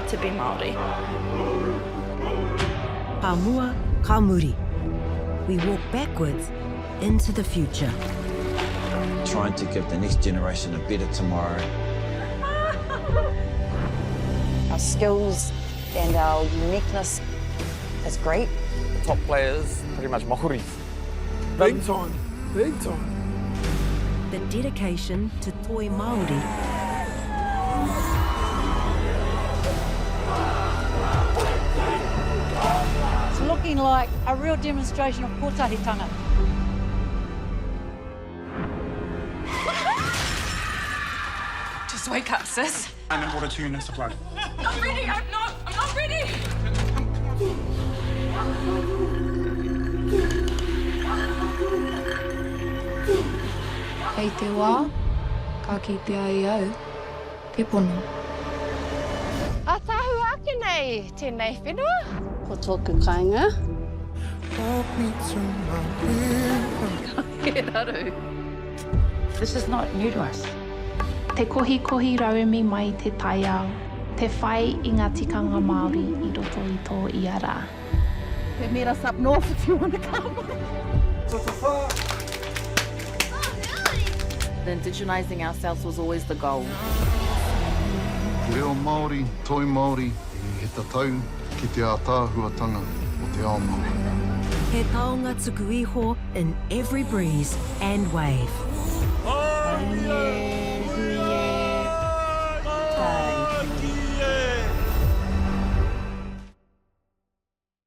to be Māori. Ka mua, ka muri. We walk backwards into the future. Trying to give the next generation a better tomorrow. Our skills and our uniqueness is great. The top players, pretty much Maori. Big time, big time. The dedication to Toi Māori. It's looking like a real demonstration of kotahitanga. Just wake up, sis. I'm in order 2 units of blood. I'm not ready. I'm not. I'm not ready. Hei te wā, ka kitea e au te pono. Ataahua ake nei tēnei whenua. Ko tōku kāinga. Walk me to my river. He raru. This is not new to us. Te kohikohi rauemi mai i te taiao, te whai i ngā tikanga Māori i roto i tō ia rā. They meet us up north if you want to come. Indigenising ourselves was always the goal. Te reo Māori, toi Māori, he tatau ki te ātaahuatanga o te ao Māori. He taonga tuku iho in every breeze and wave.